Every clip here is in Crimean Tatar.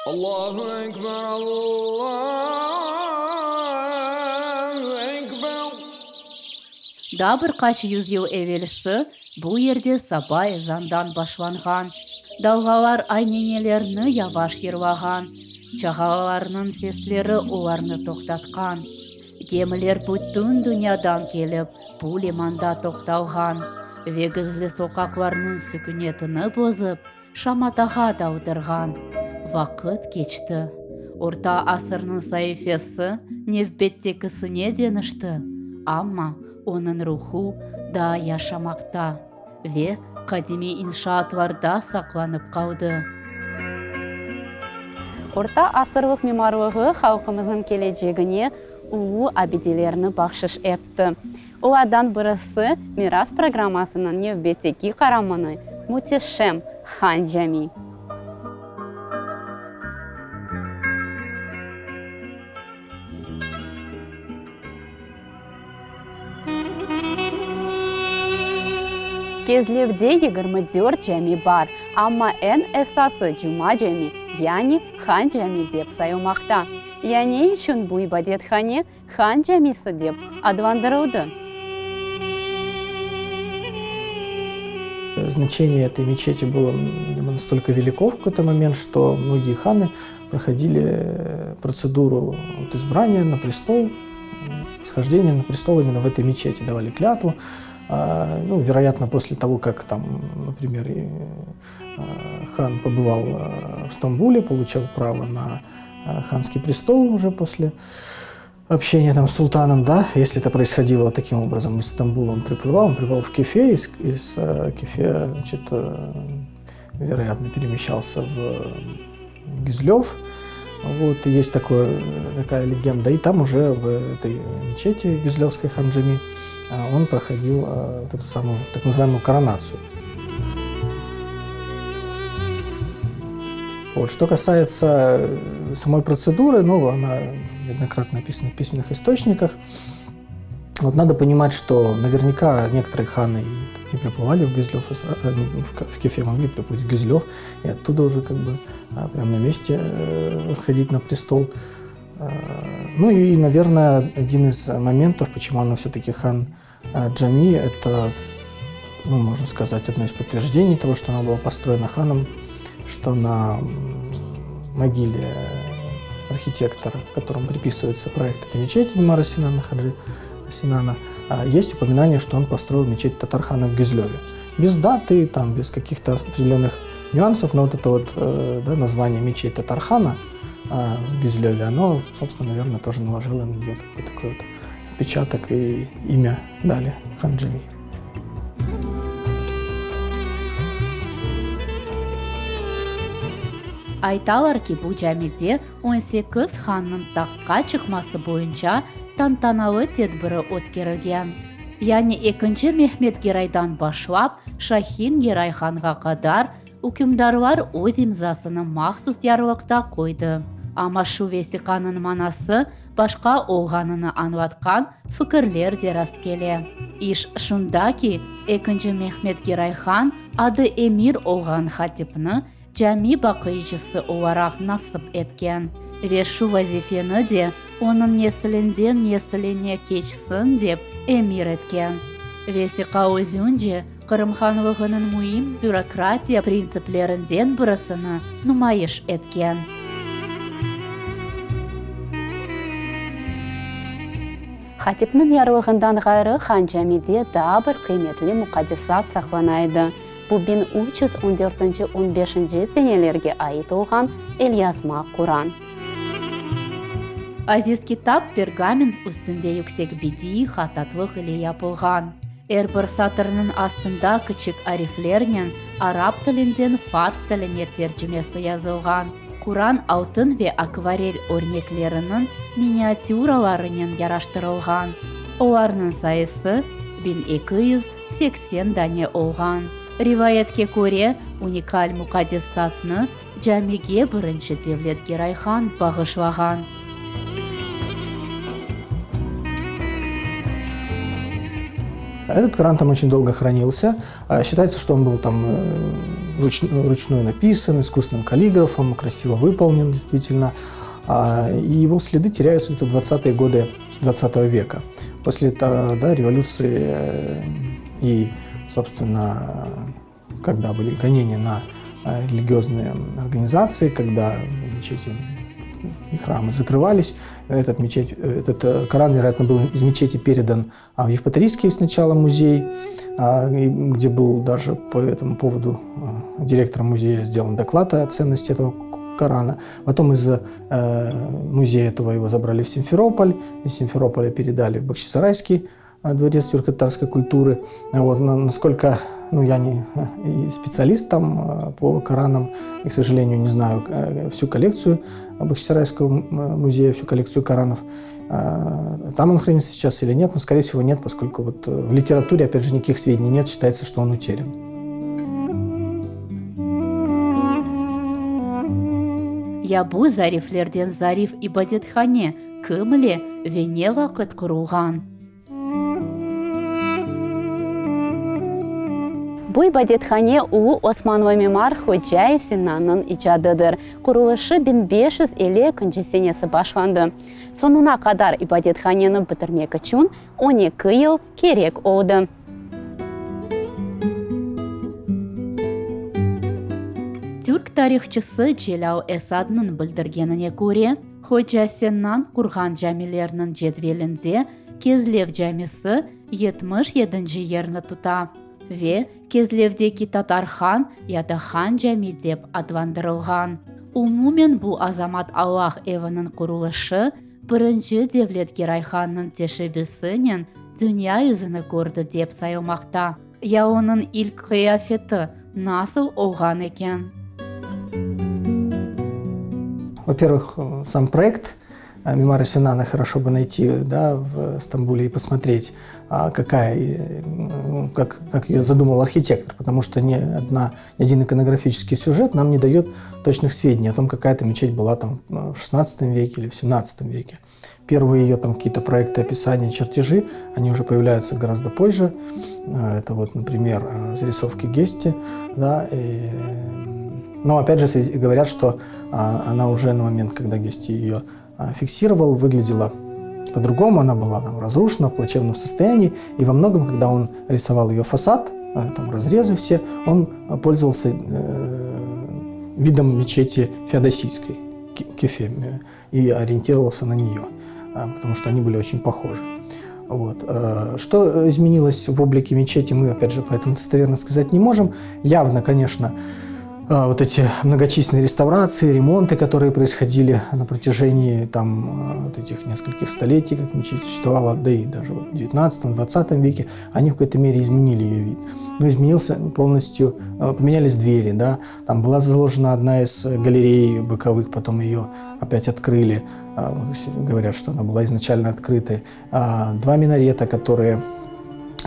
Allahu ekber, Allahu ekber. Daa bir qaç yüzyıl evelsi bu yerde saba ezandan başlanğan, dalğalar aynenelerini yavaş yırlağan, çağalalarnıñ sesleri olarnı toqtatqan. Gemiler bütün dünyadan kelip bu limanda toqtalğan ve gizli soqaqlarnıñ sükünetini bozıp, şamatağa daldırğan. Vaqıt keçti. Orta asırnıñ saifesi nevbettekisine deñişti, amma onıñ ruhu daa yaşamaqta ve qadimiy inşaatlarda saqlanıp qaldı. Orta asırlıq mimarlığı halqımıznıñ kelecegine ulu abidelerni bahşış etti. Olardan birisi, Miras programmasınıñ nevbetteki qaramanı, müteşem Han Cami. Kezlevde 24 cami bar, amma eñ esası Cuma Cami, yani Han Cami dep sayılmaqta. Ya ne içün bu ibadethane Han camisi dep adlandırıldı? Значение этой мечети было настолько велико в какой-то момент, что многие ханы проходили процедуру вот избрания на престол, схождение на престол именно в этой мечети, давали клятву. Ну, вероятно, после того, как там, например, хан побывал в Стамбуле, получил право на ханский престол уже после общения там с султаном, да, если это происходило вот таким образом, из Стамбула он приплывал, он приплывал в Кефе, из, из Кефе, значит, вероятно, перемещался в Гизлев, вот, и есть такое, такая легенда, и там уже в этой мечети Гизлевской Ханджами он проходил вот эту самую так называемую коронацию. Вот. Что касается самой процедуры, ну, она неоднократно описана в письменных источниках. Вот надо понимать, что наверняка некоторые ханы не приплывали в Гизлев, в Кефе могли приплыть в Гизлев, и оттуда уже как бы прямо на месте ходить на престол. Ну и, наверное, один из моментов, почему она все-таки хан Джами, это, ну, можно сказать, одно из подтверждений того, что она была построена ханом, что на могиле архитектора, которому приписывается проект этой мечети Мимара Синана Хаджи Синана, есть упоминание, что он построил мечеть Татархана в Гизлеве. Без даты, там, без каких-то определенных нюансов, но вот это вот да, название мечеть Татархана в Гизлеве, оно, собственно, наверное, тоже наложило на нее какой-то такой вот отпечаток и имя дали Ханджами. Aytalar ki, bu camide on sekiz hannıñ tahtqa çıqması boyunca tantanalı tedbiri ötkerilgen. Yani ekinci Mehmet Geraydan başlap Şahin Geray hanğa qadar ükümdarlar öz imzasını mahsus yarlıqta qoydı. Amma şu vesiqanıñ manası başqa olğanını añlatqan fikirler de rastkele. İş şunda ki, ekinci Mehmet Geray han adı Emir olğan hatipni cami baqıyıcısı olaraq nasip etken ve şu vazifeni de onıñ nesilinden nesiline keçsin dep emir etken. Vesiqa özünce Qırım hanlığınıñ müim bürokratiya printsiplerinden birisini numayış etken. Hatipniñ yarlığından ğayrı Han Camide daa bir qıymetli muqaddesat saqlana edi, bu 1314-nci on beşinci senelerge ait olğan elyazma Quran. Aziz kitap pergament üstünde yüksek bediiy hatatlıq ile yapılğan. Er bir satırnıñ astında kiçik ariflernen arap tilinden fars tiline tercimesi yazılğan. Quran altın ve akvarel örnekleriniñ miniatüralarınen yaraştırılğan. Olarnıñ sayısı 1280 dane olğan. Rivayetke köre, unikal muqaddesatnı camige birinci Devlet Geray han bağışlağan. Этот Коран там очень долго хранился. Считается, что он был там э, Ручную написан, искусным каллиграфом, красиво выполнен действительно. И его следы теряются где-то в 20-е годы 20 века. После да, революции э, и, собственно, когда были гонения на э, религиозные организации, когда мечети и храмы закрывались, этот, мечеть, этот э, Коран, вероятно, был из мечети передан а, в Евпаторийский сначала музей, а, где был даже по этому поводу а, директором музея сделан доклад о ценности этого Корана. Потом из э, музея этого его забрали в Симферополь, из Симферополя передали в Бахчисарайский дворец тюрко-татарской культуры. Вот, насколько ну, я не и специалист там по Коранам, и, к сожалению, не знаю всю коллекцию Бахчисарайского музея, всю коллекцию Коранов. Там он хранится сейчас или нет, но, скорее всего, нет, поскольку вот в литературе, опять же, никаких сведений нет, считается, что он утерян. Ya bu zariflerden zarif ibadethane kim ile ve ne vaqıt qurulğan? Bu ibadethane ulu osmanlı mimar Hoca Sinannıñ icadıdır. Qurulışı 1552 senesi başlandı. Soñuna qadar ibadethaneni bitirmek içün on eki yıl kerek oldı. Türk tarihçısı Celâl Esadnıñ bildirgenine köre, Hoca Sennan qurğan camilerniñ cedvelinde Kezlev camisi yetmiş yedinci yerni tuta ve Kezlevdeki Tatar han ya da Han cami dep adlandırılğan. Umumen bu azamat Allah eviniñ qurulışı birinci Devlet Geray hannıñ teşebbüsinen dünya yüzüni kördi dep sayılmaqta. Ya onıñ ilk qıyafeti nasıl olğan eken? Во-первых, сам проект Мимара Синана хорошо бы найти да, в Стамбуле и посмотреть, какая, ну, как, как ее задумал архитектор, потому что ни, одна, ни один иконографический сюжет нам не дает точных сведений о том, какая эта мечеть была там в XVI веке или в XVII веке. Первые ее там какие-то проекты, описания, чертежи, они уже появляются гораздо позже. Это вот, например, зарисовки Гести, да, и... Но опять же говорят, что она уже на момент, когда Гести ее фиксировал, выглядела по-другому, она была там разрушена, в плачевном состоянии, и во многом, когда он рисовал ее фасад, там разрезы все, он пользовался э, видом мечети Феодосийской, Кефе, и ориентировался на нее, потому что они были очень похожи. Вот. Что изменилось в облике мечети, мы, опять же, поэтому достоверно сказать не можем. Явно, конечно, вот эти многочисленные реставрации, ремонты, которые происходили на протяжении там, вот этих нескольких столетий, как мечеть существовала, да и даже в 19-20 веке, они в какой-то мере изменили ее вид. Но изменился полностью, поменялись двери, да, там была заложена одна из галерей боковых, потом ее опять открыли, говорят, что она была изначально открытой. Два минарета, которые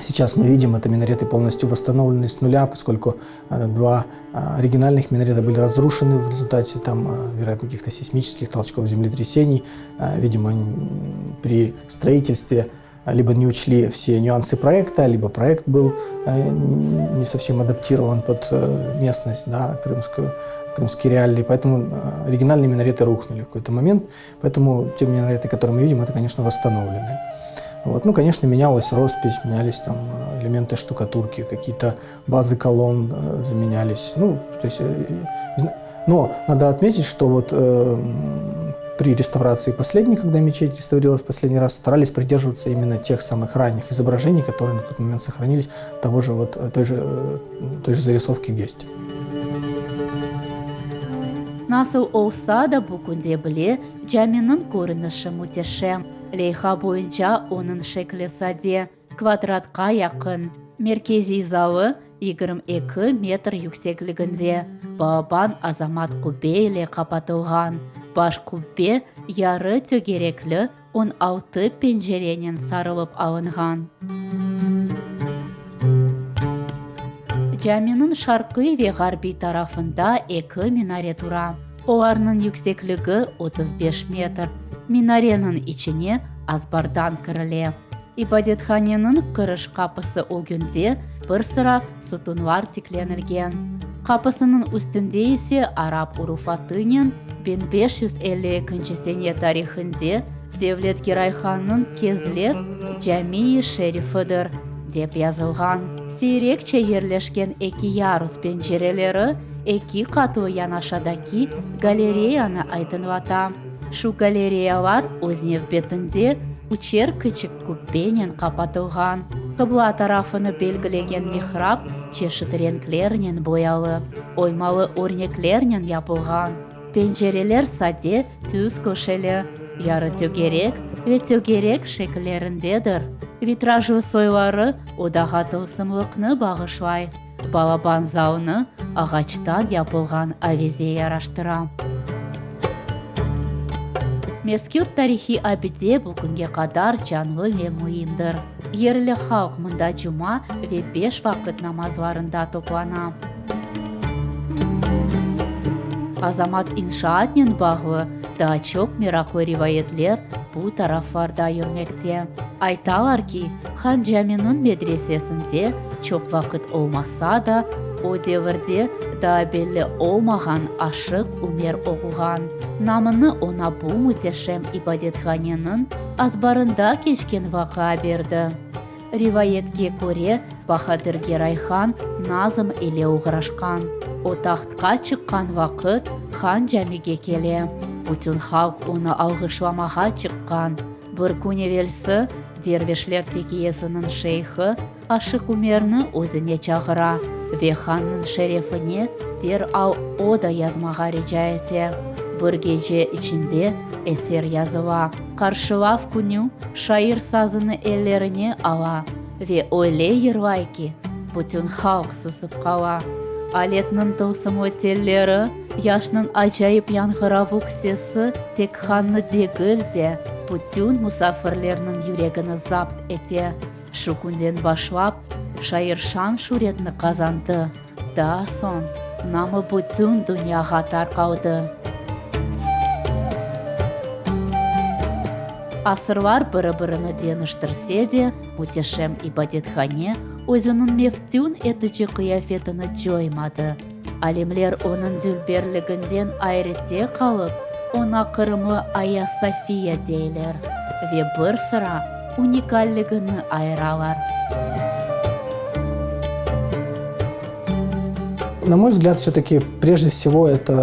сейчас мы видим, это минареты полностью восстановлены с нуля, поскольку два оригинальных минарета были разрушены в результате, там, вероятно, каких-то сейсмических толчков, землетрясений. Видимо, при строительстве либо не учли все нюансы проекта, либо проект был не совсем адаптирован под местность, да, крымскую, крымские реалии, поэтому оригинальные минареты рухнули в какой-то момент, поэтому те минареты, которые мы видим, это, конечно, восстановленные. Вот. Ну, конечно, менялась роспись, менялись там элементы штукатурки, какие-то базы колонн заменялись. Ну, то есть, но надо отметить, что вот э, при реставрации последней, когда мечеть реставрировалась последний раз, старались придерживаться именно тех самых ранних изображений, которые на тот момент сохранились, того же вот, той же, той же зарисовки Гести. Nasıl olsa da bu künde bile caminiñ körünişi müteşem. Leyha boyunca onıñ şekli sade, kvadratqa yaqın. Merkeziy zalı 22 metr yüksekliginde, balaban azamat qubbe ile qapatılğan. Baş qubbe yarı tögerekli 16 pencerenen sarılıp alınğan. Caminiñ şarqiy ve ğarbiy tarafında eki minare tura. Olarnıñ yüksekligi 35 metr. Minareniñ içine azbardan kirile. İbadethaneniñ kiriş qapısı ögünde bir sıra sutunlar tiklenilgen. Qapısınıñ üstünde ise arap urufatınen 1552 sene tarihinde Devlet Geray hannıñ Kezlev Cami-i Şerifidir, dep yazılğan. Siyrekçe yerleşken eki yarus pencereleri eki qatlı yanaşadaki galereyanı aydınlata. Şu galereyalar öz nevbetinde üçer kiçik kubbenen qapatılğan. Qıbla tarafını belgilegen mihrap çeşit renklernen boyalı, oymalı örneklernen yapılğan. Pencereler sade, tüz köşeli, yarı tögerek ve tögerek şekillerindedir. Vitrajlı soyları odağa tılsımlıqnı bağışlay. Balaban zalnı ağaçtan yapılğan avize yaraştıra. Mezkür tarihiy abide bugünge qadar canlı ve müimdir. Yerli halq mında cuma ve beş vaqıt namazlarında toplana. Azamat inşaatnen bağlı daa çoq meraqlı rivayetler bu taraflarda yürmekte. Aytalar ki, Han Caminiñ medresesinde çoq vaqıt olmasa da, o devirde daa belli olmağan Aşıq Ümer oquğan. Namını oña bu müteşem ibadethaneniñ azbarında keçken vaqia berdi. Rivayetke köre, Bahadır Geray han nazm ile oğraşqan. O tahtqa çıqqan vaqıt han camige kele. Bütün halq onı alğışlamağa çıqqan. Bir kün evelsi dervişler tekiyesiniñ şeyhi Aşıq Ümerni özüne çağıra ve hannıñ şerefine deral oda yazmağa rica ete. Bir gece içinde eser yazıla. Qarşılav künü şair sazını ellerine ala ve öyle yırlay ki, bütün halq susıp qala. Aletniñ tılsımlı telleri, yaşnıñ acayip yañğıravuq sesi tek hannı degil de, bütün musafirlerniñ yüregini zapt ete. Şu künden başlap şair şan-şüretni qazandı, daa soñ namı bütün dünyağa tarqaldı. Asırlar biri-birini deñiştirse de, müteşem ibadethane özüniñ meftün etici qıyafetini coymadı. Alimler onıñ dülberliginden ayrette qalıp, oña Qırımlı Aya Sofiya deyler ve bir sıra unikalligini ayıralar. На мой взгляд, все-таки прежде всего это,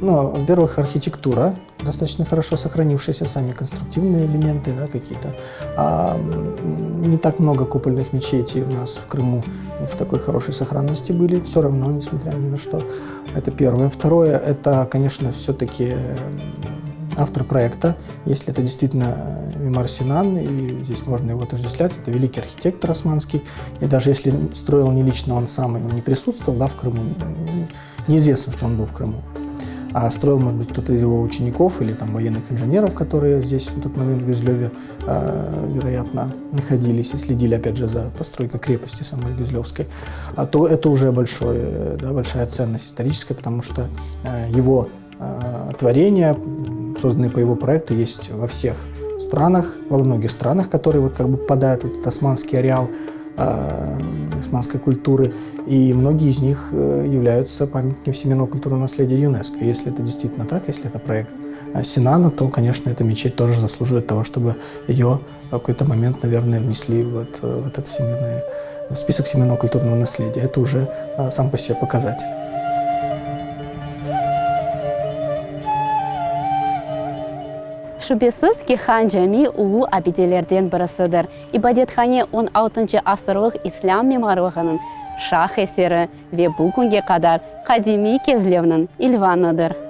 ну, во-первых, архитектура, достаточно хорошо сохранившиеся сами конструктивные элементы, да, какие-то. А, не так много купольных мечетей у нас в Крыму в такой хорошей сохранности были, все равно, несмотря ни на что. Это первое. Второе, это, конечно, все-таки автор проекта. Если это действительно Мимар Синан, и здесь можно его отождествлять, это великий архитектор османский. И даже если строил не лично он сам, и он не присутствовал да, в Крыму, неизвестно, что он был в Крыму. А строил, может быть, кто-то из его учеников или там военных инженеров, которые здесь в тот момент в Гюзлеве, э, вероятно, находились и следили, опять же, за постройкой крепости самой Гюзлевской, а то это уже большой, да, большая ценность историческая, потому что э, его э, творения, созданные по его проекту, есть во всех странах, во многих странах, которые вот как бы попадают в этот османский ареал э, османской культуры, и многие из них э, являются памятниками всемирного культурного наследия ЮНЕСКО. Если это действительно так, если это проект э, Синана, то, конечно, эта мечеть тоже заслуживает того, чтобы ее в какой-то момент, наверное, внесли вот в этот всемирный в список всемирного культурного наследия. Это уже сам по себе показатель. Şübesiz ki, Han Cami ulu abidelerden birisidir. İbadethane on altıncı asırlıq islâm mimarlığınıñ şah eseri ve bu künge qadar qadimiy Kezlevniñ ilvanıdır.